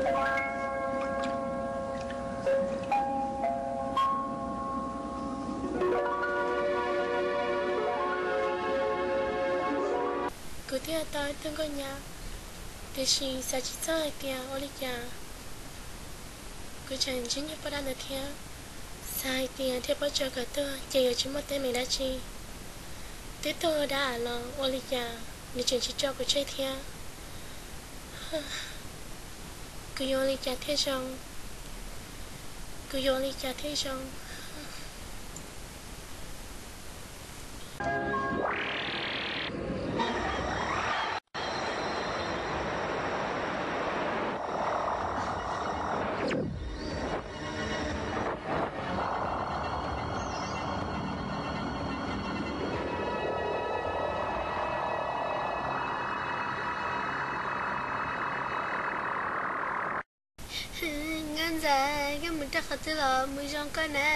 Kuv thiaj tau ib tug nkauj nyab, tiam sis xav tsis txog hais tias ua li cas kuv tseem ntsib niag poj dab ntawd thiab. Xav hais tias thiaj paub tso kom tuag ces yuav tsis muaj teeb meem dab tsi. Twb tuag ua dab los ua li cas nws tseem tsis tso kuv tseg thiab. Kuv yuav ua li cas thiaj zoo? Kuv yuav ua li cas thiaj zoo? Nkauj ntxawm, koj mus rau qhov twg los mus zoo koj na.